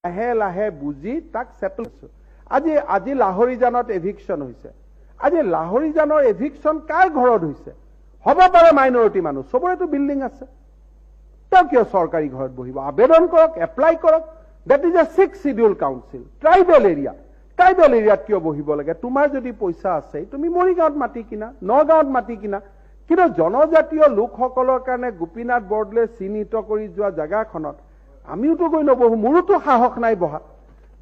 লাহে লাহে বুজি তাক ছেটেল। আজি লাহৰিজানত এভিকশ্যন হৈছে। আজি লাহৰিজানৰ এভিকশ্যন কাৰ ঘৰত হৈছে? হ'ব পাৰে মাইনৰিটি মানুহ, চবৰেতো বিল্ডিং আছে, তেওঁ কিয় চৰকাৰী ঘৰত বহিব? আবেদন কৰক, এপ্লাই কৰক। That is a Sixth Schedule council, tribal area. Tribal এৰিয়াত কিয় বহিব লাগে? তোমাৰ যদি পইচা আছে, তুমি মৰিগাঁৱত মাটি কিনা, নগাঁৱত মাটি কিনা। কিন্তু জনজাতীয় লোকসকলৰ কাৰণে গোপীনাথ বৰদলৈ চিহ্নিত কৰি যোৱা জেগাখনত আমিওতো গৈ নবহো। মোৰোতো সাহস নাই বহা।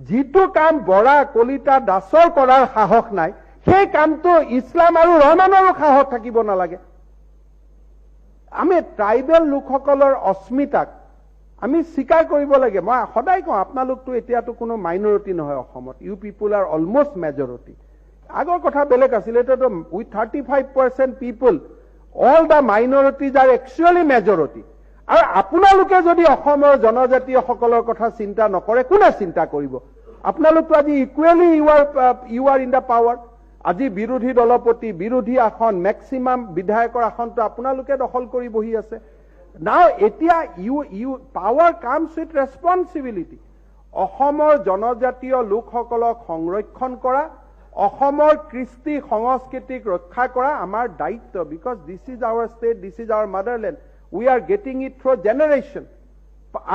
যিটো কাম বৰা, কলিতা, দাসৰ কৰাৰ সাহস নাই, সেই কামটো ইছলাম আৰু ৰহমানৰো সাহস থাকিব নালাগে। আমি ট্ৰাইবেল লোকসকলৰ অস্মিতাক আমি স্বীকাৰ কৰিব লাগে। মই সদায় কওঁ, আপোনালোকতো এতিয়াতো কোনো মাইনৰিটি নহয় অসমত। You people are almost majority. আগৰ কথা বেলেগ আছিলে। এতিয়াতো with 35% people, all the minorities are actually majority. আৰু আপোনালোকে যদি অসমৰ জনজাতীয়সকলৰ কথা চিন্তা নকৰে, কোনে চিন্তা কৰিব? আপোনালোকতো আজি equally you are in the power. আজি বিৰোধী দলপতি, বিৰোধী আসন, মেক্সিমাম বিধায়কৰ আসনটো আপোনালোকে দখল কৰি বহি আছে। নাও এতিয়া you power comes with responsibility. অসমৰ জনজাতীয় লোকসকলক সংৰক্ষণ কৰা, অসমৰ কৃষ্টি সংস্কৃতিক ৰক্ষা কৰা আমাৰ দায়িত্ব, because this is our state, this is our motherland. We are getting it through generation.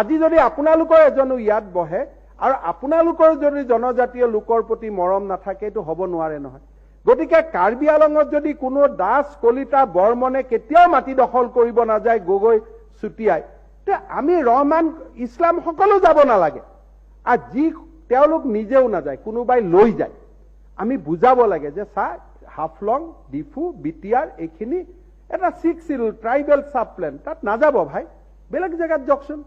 আজি যদি আপোনালোকৰ এজনো ইয়াত বহে আৰু আপোনালোকৰ যদি জনজাতীয় লোকৰ প্ৰতি মৰম নাথাকে, এইটো হ'ব নোৱাৰে নহয়। গতিকে কাৰ্বি আলঙত যদি কোনো দাস, কলিতা, বৰ্মনে কেতিয়াও মাটি দখল কৰিব নাযায়, গগৈ, চুতীয়াই, তে আমি ৰহমান, ইছলাম সকলো যাব নালাগে। আৰু যি তেওঁলোক নিজেও নাযায়, কোনোবাই লৈ যায়। আমি বুজাব লাগে যে চা, হাফলং, ডিফু, বিটিআৰ এইখিনি এটা Sixth Schedule tribal sub plan, তাত নাযাব ভাই, বেলেগ জেগাত যাওকচোন।